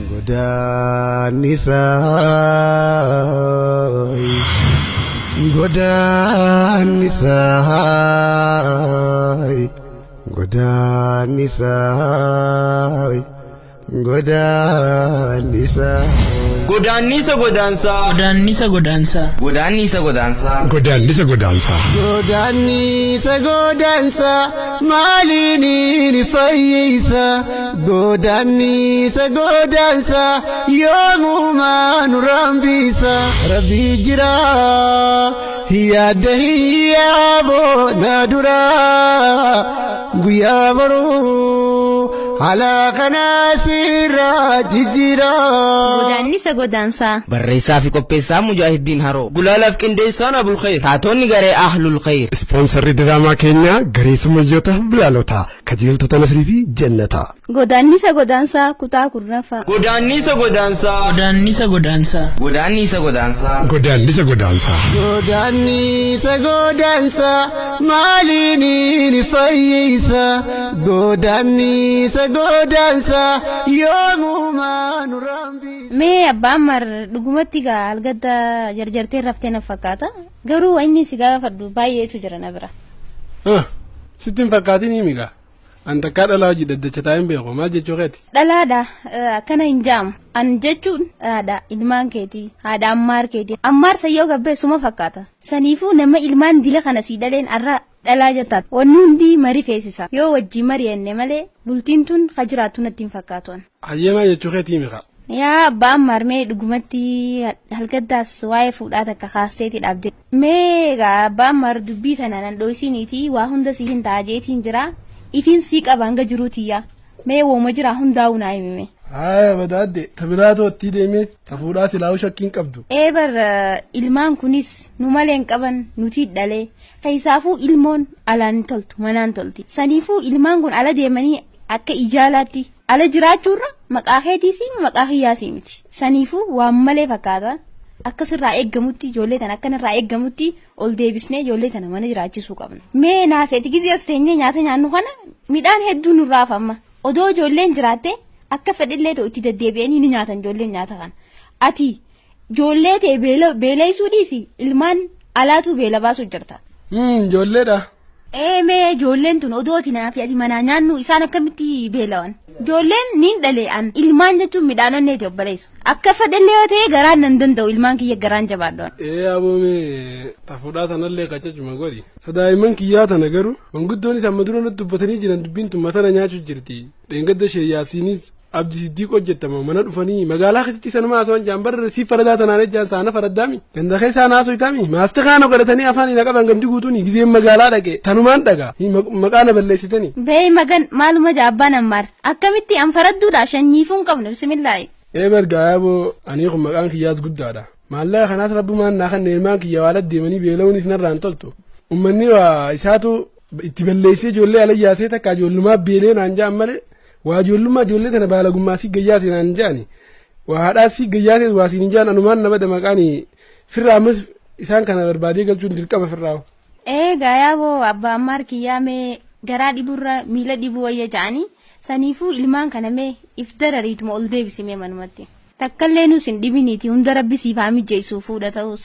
Godaannisa godaannisa godaannisa godaannisa. Godaannisa godaansaa. Godaannisa godaansaa. Godaannisa godaansaa. Godaannisa godaansaa. Godaannisa godaansa maaliin fayyisa godaannisa godaansa yoomumaa nu rambisa rabbi jira yaadda hiyyaaboo na dura guyyaa boruu haala kanaa sirraa jijjiira. Godaannisa godaansaa. Barreessaa fi qopheessaa Mujaahidiin Haroo. Gulaalaaf qindeessaan Abulkhayr. Taatonni garee Ahlul Khayr. Ispoonsarri diraamaa keenyaa garee sumayyoota bilaalota kajeeltota Nasrii fi Jannata. Godaannisa godaansaa kutaa 10ffaa. Godaannisa godaansaa. Godaannisa godaansaa. Godaannisa godaansaa. Godaannisa godaansaa. Godaannisa godaansa maaliin fayyisa godaannisa godaansa yoomumaa nu rambisa. Mee abbaan mar dhugumatti gaa algadda jarjartee raftee na fakkaata. Garuu inni si gaafadhu baay'eetu jira na bira. Sitti hin fakkaatin himi gaa. An takkaa dhalaa hojii dhaddacha taa'een beeku maal jechuu keeti? Dhalaadha akkana hin jaamu. An jechuun haadha ilmaan keetii haadha ammaar keetii ammaar sayyoo gabbee suma fakkaata. Saniifuu nama ilmaan dila kana sii dhaleen arra dhalaa jettaa. Wanni hundi marii feesisa. Yoo wajjin mari'anne malee bultiin tun ka jiraattu natti hin fakkaatu. Hayyee maal jechuu keeti himi kaa? Yaa abbaa ammaar mee dhugumatti halgaddaas waa'ee fuudhaa takka kaasteeti dhaabde. Mee egaa abbaa ammaar dubbii tana nan dhoysiniiti waa hunda sii hin ta'a jeetiin jira. Ifiin sii qaba hanga jiruutiyya. Mee wooma jira hundaa'uu naa himime. Haaya badaadde ta biraatoo ittii deemee ta fuudhaa silaa'uu shakkiin qabdu. Ee bar ilmaan kunis nu malee hin qaban nuti dhalee. Keessaafuu ilmoon alaan hin toltu manaan tolti. Saniifuu ilmaan kun ala deemanii akka ijaalaatti ala jiraachuurra maqaa keetiis maqaa kiyyaasii miti. Saniifuu waan malee fakkaata. Akka sirraa eeggamutti ijoollee tana akkanarraa eeggamutti ol deebisnee ijoollee tana mana jiraachisuu qabna. Mee naafeeti gizee as teenyee nyaata nyaannu kana midhaan hedduu nurraa hafamma. Odoo ijoolleen jiraatte akka fedhillee ta'u itti deddeebi'anii ni nyaatan ijoolleen nyaata kana. Ati ijoollee ta'e beeleessuu dhiisi ilmaan alaatu beela baasuu jirta. Ijoolleedha. Ee mee ijoolleen tun odoo ati naaf ati manaa nyaannu isaan akkamitti beelawan? Ijoolleen niin dhale an ilmaan jechuun midhaan onneeti obboleessu. Akka fedhallee yoo ta'e garaan nan danda'u ilmaan kiyya garaan jabaadhu. Ee aboomee ta fuudhaa tanallee qacacuma godhi. Sadaa'imman kiyyaa tana garuu manguddoonis amma dura nutti dubbatanii jiran dubbiin tun matana nyaachuu jirti. Dheengadda ishee yaasiinis Abdi Siddiiq hojjettama mana dhufanii magaalaa keessatti sanuma haasawaan jaan barra si faradaa tanaan ejjaan saana faraddaami. Ganda keessaa naasoo itaami maasti kaana godhatanii afaan hin qaban gandi guutuun gizeen magaalaa dhaqe tanumaan dhaga maqaa na balleessitanii. Bee magan maaluma jaa abbaan ammaar akkamitti an faradduudha shanyiifuu hin qabne bismillaahi. Ee bargaa yaaboo ani kun maqaan kiyyaas guddaadha. Maallaqa kanaas rabbumaan naa kan ilmaan kiyya waa deemanii beela'uunis narraa hin toltu. Uummanni waa isaatu itti balleessee ijoollee alayyaasee takka ijoollumaa beelee naan ja'an malee waa ijoollummaa ijoollee tana baalagummaa si gayyaase naan ja'ani. Waa haadhaa si gayyaase waa siin hin ja'an anumaan nama maqaan firraa ammas isaan kana barbaadee galchuun dirqama firraa. Ee yaaboo abbaa ammaar kiyyaa mee garaa dhiburra miila dhibuu wayya ja'anii saniifuu ilmaan kana mee if darariituma ol deebisimee manumatti. Takkallee nus hin dhibiniiti hunda rabbi siif haa mijeessuu fuudha ta'us.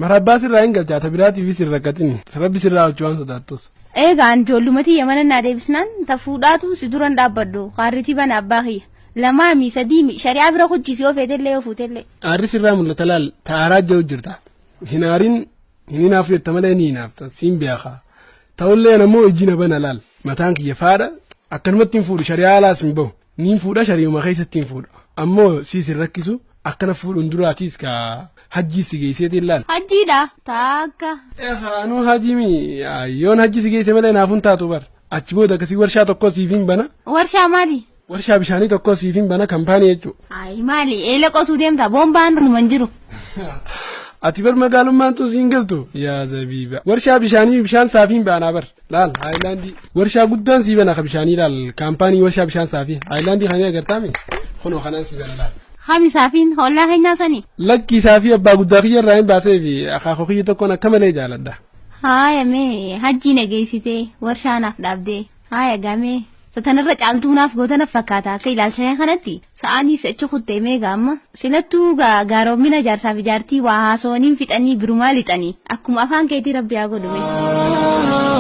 Marabbaa sirraa hin galchaa ta biraatiifis hin rakkatini. Rabbi sirraa hojii waan sodaattus. Egaa ijoollumatti yamana naa deebisnaan ta fuudhaatu si duran dhaabbadhu qaarritii bana abbaa kiyya. Lamaa mi sadii mi shari'aa bira hojjiisi yoo feetellee yoo fuutellee. Aarri sirraa mul'ata laal ta aaraa jiru jirta. Hin aarin hin hinaafu jetta malee ni hinaafta siin beekaa. Ta'ullee ammoo ijji na bana laal mataan kiyya faadha akkanumatti hin fuudhu shari'aa alaas hin bahu. Niin fuudha shari'uma keessatti hin fuudha. Ammoo siis hin rakkisu akkana fuudhuun duraatiis ka hajjii si geesseetiin laal. Hajjiidha taakka. Anuu hajii mi yoon hajji si geesse malee naaf hin taatu bar. Achi booda akkasii warshaa tokko siif hin bana. Warshaa maali? Warshaa bishaanii tokko siif hin bana kampaanii jechuudha. Ayi maali eela qotuu deemta boombaan numa hin jiru. Ati bar magaalummaan tun siin galtu yaa zabiiba. Warshaa bishaanii bishaan saafiin baanaa bar. Laal haayilaandii. Warshaa guddaan sii bana ka bishaanii laal kaampaanii warshaa bishaan saafii. Haayilaandii kan agartaami? Kunoo kanaan sii bana laal. Hami saafiin hollaa keenyaa sanii. Lakkii saafii abbaa guddaa kiyya irraa hin baasee fi akaakuu kiyya tokkoon akka malee jaaladha. Haaya mee hajjii na geessitee warshaa naaf dhaabdee haaya gamee Satanarra caaltuu naaf goota naf fakkaata akka ilaalcha kanatti sa'anii si'achi kuttee meeqa amma silattuu gaaroommina jaarsaaf ijaartii waa haasawaniin fixanii birumaa lixanii akkuma afaan keetii rabbi haa godhume.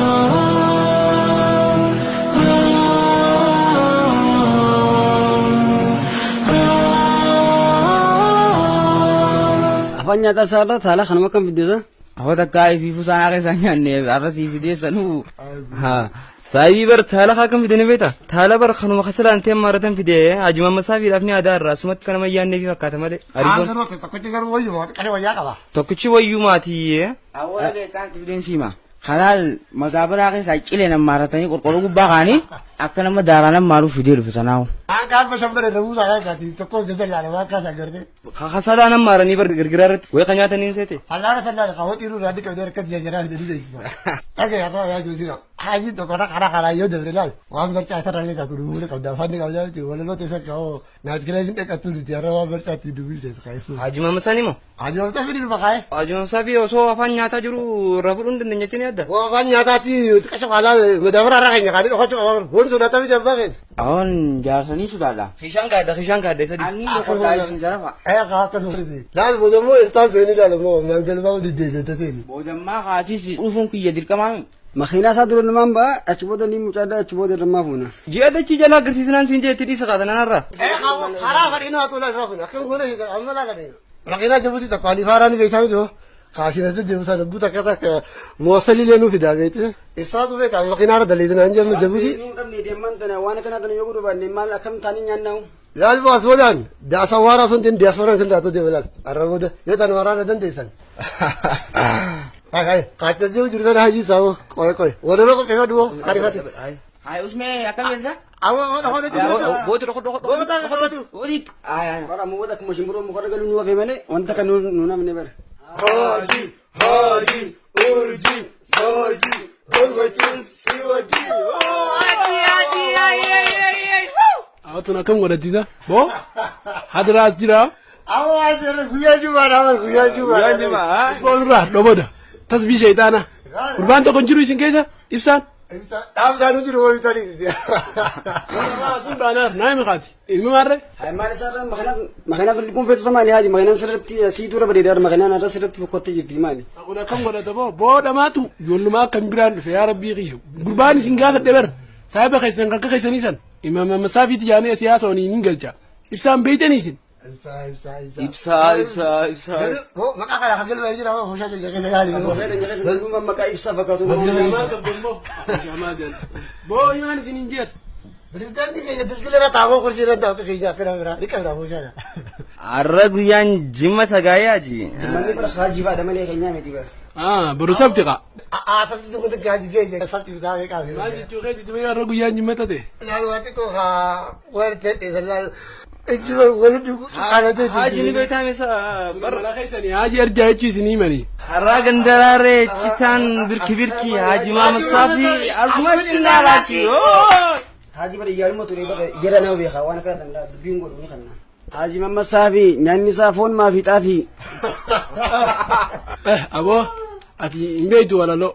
Afaan nyaataa isaa irra taala kanuma akkam fiddisa? Afa takkaa ifiifuu saanaa keessaa nyaanne har'a sii fideessanuu. Saayibii bar taala haa kan fidanii beekta? Taala bar kanuma kasalaan ta'e maaratan fidee hajima masaafiidhaaf ni aadaa irraa asumatti kana mayyaannee fi fakkaata malee. Garuu tokkichi garuu wayyuma xiqqaa wayyaa qaba. Tokkichi wayyumaatii. Awwaala keessaan fideen siima. Kalaal magaabaraa keessaa cilee namaaratanii qorqorroo gubbaa kaanii akka nama daaraa namaaruuf fidee dhufe sanaawu. Gaafa shamarree ta'uu isaa kaati tokko jajjallaadha waan kaasaa gartee. Kasalaan nammaaranii bar girgiraa irratti wayi kan nyaatanii seete. Fallaana sallaadha kan hoxiiruu irraa dhiqamee harkatti jajjaraa fidanii beeksisa. Dhagee afaan yaa jiru haaji tokko karaa karaa yoo dabre laal waan barcaa isarra illee taatu dubbuu qabda afaan qabda miti walaloo teessa ka'oo naaskilee hin dhiqattu nuti har'a waan barcaa ittiin dubbii teessu kaa'essu. Haji Mammasaa ni moo? Haji Mammasaa fidii dhufa kaa'e. Haji Mammasaa fi osoo afaan nyaataa jiru irraa fudhuu hin dandeenyetti ni adda. Afaan nyaataatti xiqqasha faalaa madaabara irraa keenya kaanii dhokachuu qaba goon sodaatame jabaa keenya. Awwan jaarsanii sodaadha. Kishaan kaadda kishaan kaadda isa Anni boqoddaa isin jarafa. Akkasuma laal boodammoo irtaan seenii ilaalamoo mangalmaa deddeebi'ee seeni. Boodammaa kaatis dhufuun kiyya dirqamaa. Makiinaa isaa dura namaan ba'a achi booda ni mucaadha achi booda lammaa fuuna. Ji'a dachii jala agarsiisnaan siin jeetti dhiisa qaatanarra. Karaa fadhiin haa tolaa irraa kun akkam goone amma laa kadhee. Makiinaa jabuuti tokko ani faaraan beektaa miti kaasina deemu sana buta takka takka moosalii leenuu fidaa beekte. Isaatu beekaa makiinaa irra daleetinaan jennu jabuuti. Nuun dhabne deeman tana waan akkana tana yoo godhu baanne maal akkam taanii nyaannaa'u. Laal baas boodaan daasawaaraa sun tin diyaasfooraan sun daatoo deema laal arra booda yoo tan waraana dandeessan. Hai kaachaa jiru jiru sana hajii saawoo qoy qoy walaloo qopheeffadhu hoo karifate. Hai usmee akkam jensa? Awwa hoda jiru. Booti dhoko dhoko dhoko. Booti. Ayi bara mu wada kuma shimbiroo mukarra galuu nu hafe malee wanta kan nu namne bara. Haji haji urji saji gammachuun si wajji. Haji haji ayi ayi ayi. Awwatun akkam godhatisa? Boo hadiraas jira. Awwa jira guyyaa jumaa dhaaba guyyaa jumaa. Guyyaa jumaa. Ispoolirraa dhoboda. Tasbii shayitaana. Gurbaan tokko hin jiru isin keessa ibsaan. Dhaabsaan jiru wal bitanii. Sun baanaaf naa himi kaati. Ilmi maarree? Hai maal isaarra makiinaa tun dhuguun feetu samaani haaji makiinaan sirriitti sii dura bareedaa makiinaan irra sirriitti fokkottee jirti maali. Kun akkam godhata boo boo dhamaatu ijoollummaa akkam biraan dhufe yaa rabbii kiyya. Gurbaan isin gaafadhe bara saahiba keessan kakka keessanii san imaama masaafiitti jaanee siyaasa waliin hin galcha. Ibsaan beeytanii isin. Ibsaa ibsaa ibsaa. Ibsaa ibsaa ibsaa. Maqaa kana kan galma jira hoo hoo keessa yaali. Maqaa ibsaa fakkaatu. Maal qabdu immoo? Boo imaan isin hin jeer. Pirezidaantii keenya dildila irra taa'uu kursii irra taa'uu keenya akkana biraa ni qabna hoo. Har'a guyyaan jimma sagaayaati. Jimmanni bara haajii fa'aadha malee keenyaa miti bara. Boru sabti qa. Sabti tokko tokko haajii keenya sabti bitaa beekaa. Maal jechuu keenya jimma har'a guyyaan jimma tate. Laal waa xiqqoo haa waan ta'e laal ejjiba walitti qalatee Haajii ni beektaa meesa bara. Mala keessanii haajii arjaa jechuu isinii mani. Har'a gandaraaree citaan birki birki haajii maamasaa fi asuma cinnaalaati. Haajii bara iyyaaluma ture bara jara nama beekaa waan akkana danda'a dubbiin godhu ni kanna. Haajii mammasaa fi nyaanni isaa foon maa fi xaafii. Aboo ati hin beektu walaloo.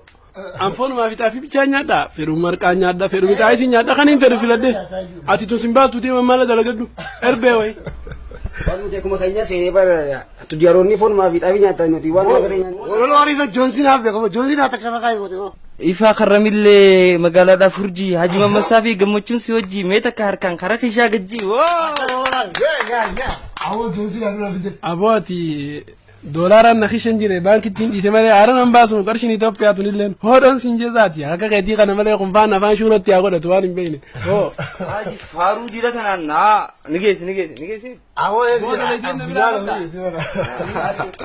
An foonumaa fi xaafii bichaa nyaadha. Fedhu marqaa nyaadha. Fedhu mixaayisii nyaadha. Kan hin fedhu filadhe. Ati tun sin baatu deema maala dalagadhu. Erbee wayi. Waan nuti akkuma keenya seenee bara tujaaroonni foonumaa fi xaafii nyaatan nuti waan kana gara nyaannu. Walaloo hariisa Joonsiin haa beekamu Joonsiin haa takka maqaa himote. Ifaa karramillee magaalaadhaa furjii haji mammasaa fi gammachuun si wajjii mee takka harkaan karaa kishaa gajjii. Aboo ati doolaaraan na kishan jire baankittiin dhiise malee haara nan baasu qarshiin Itoophiyaa tunilleen hoodhoon siin jeesaati akka keetii kana malee kunfaan afaan shuunatti haa godhatu waan hin beekne. Hoo. Haji faaruu jira tanaan naa ni geessi ni geessi ni geessi. Awoo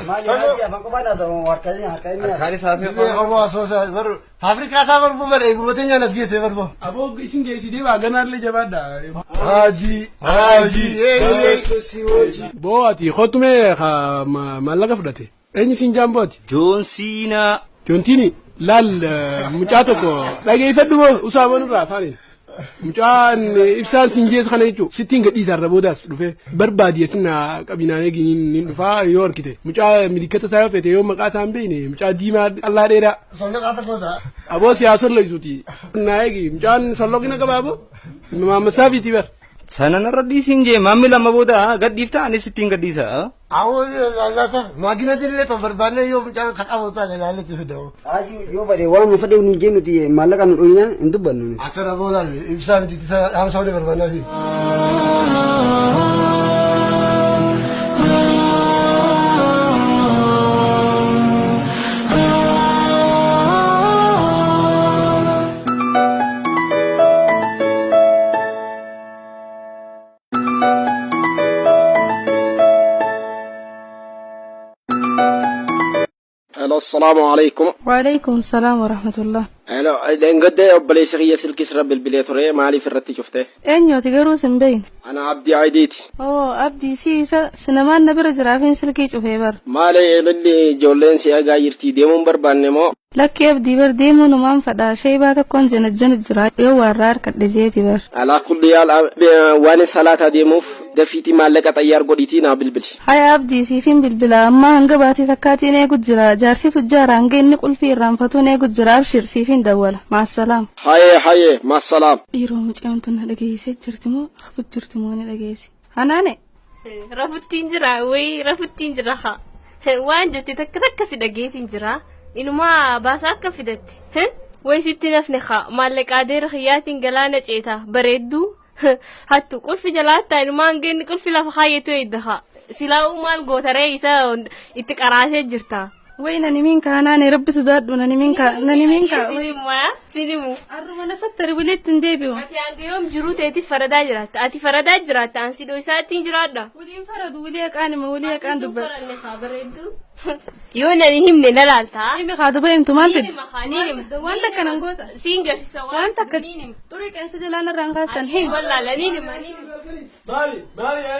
Maali haajii afaan qofaan haasawu harkaan harkaan Harkaan isaa Faafrikaa isaa barbuu bara eegumatee nyaana as geessee barbuu. Aboo isin geessi deebaa ganaallee jabaadha. Haajii haajii. Boo ati kottumee maallaqa fudhate. Eenyu siin jaan boo ati? Joonsiinaa. Joontiini laal mucaa tokko dhageeffadhu boo usaa boonurraa afaaniin. Mucaan ibsaan siin jees kana jechuun sittiin gadhiisa irra boodaas dhufe barbaadi sinna qabinaan eeginiin ni dhufaa yoo argite mucaa milikkata isaa yoo fete yoo maqaa isaa hin beekne mucaa diimaa allaa dheeraa. Solloqaa tokko isaa. Aboo siyaa solloisuuti. Naa eegi mucaan solloqina qaba aboo. Ilma Maamma Saafiiti bar. Sana narra dhiisiin jee maammi lama booda gad dhiifta anis ittiin gad dhiisa. Awoo laallasa maaginatiin illee ta'u barbaannee yoo mucaan kan qabu taate ilaalletti fidamu. Haji yoo fedhe waan nu fedhe nu jee nuti maallaqa nu dhoyinaan hin dubbannu. Akka raboo laal ibsaa miti ittisa dhaamsa walii barbaannaa fi. Hello, assalamu alaikum. Waalaikum salaam wa rahmatullah. Hello, dheengadda obboleessi kiyya silkii sirra bilbilee ture maaliif irratti cufte? Eenyuti garuu sin beeyne? Ana Abdii Ayidiiti. Oo Abdii si isa sinamaan na bira jiraafin silkii cufee bar. Maali lolli ijoolleen si eegaa jirti deemuun barbaanne moo? Lakki Abdii bar deemuu numaan fadhaa sheebaa tokkoon janajjanu jira yoo waarraa harkadhe jeeti bar. Alaa kulli yaal waan salaataa deemuuf dafiitii maallaqa xayyaar godhiitii naa bilbili. Haya Abdii siifin bilbila ammaa hanga baatii takkaatiin eegu jira jaarsi tujjaara hanga inni qulfii irraanfatuun eegu jira abshir siifin dawwala maassalaam. Haye haye maassalaam. Dhiiroo mucayyoon tun na dhageessee jirti moo rafut jirti moo ni dhageessi. Hanaane. Rafuttiin jira wayii rafuttiin jira haa. Waan jette takka takka si dhageetiin jira. Inumaa baasaa akka fidatte. Wayi sitti nafne haa maallaqaa deera kiyyaatiin galaana ceeta bareedduu. Hattu qulfi jalaattaa inumaa hanga inni qulfi lafa kaayyatu eegda haa. Silaa'uu maal gootaree isa itti qaraasee jirta. Wayi nani minka hanaane rabbi sodaadhu nani minka nani minka. Sinimu. Arruma na sattari walitti hin deebi'u. Ati hanga yoom jiruu teetiif faradaa jiraatta? Ati faradaa jiraatta? An sidhoo isaattiin jiraadha. Waliin faradu walii haqaan hima walii haqaan dubbadha. Faranne haa bareeddu. Yoo nani himne na laalta. Himi haa duba himtu maal fidde? Ni hima. Waan takka nan goota. Siin garsiisa waan takka. Xurii qeensa jalaan irraan kaastan himi. Wallaala ni hima ni hima. Maali maali yaa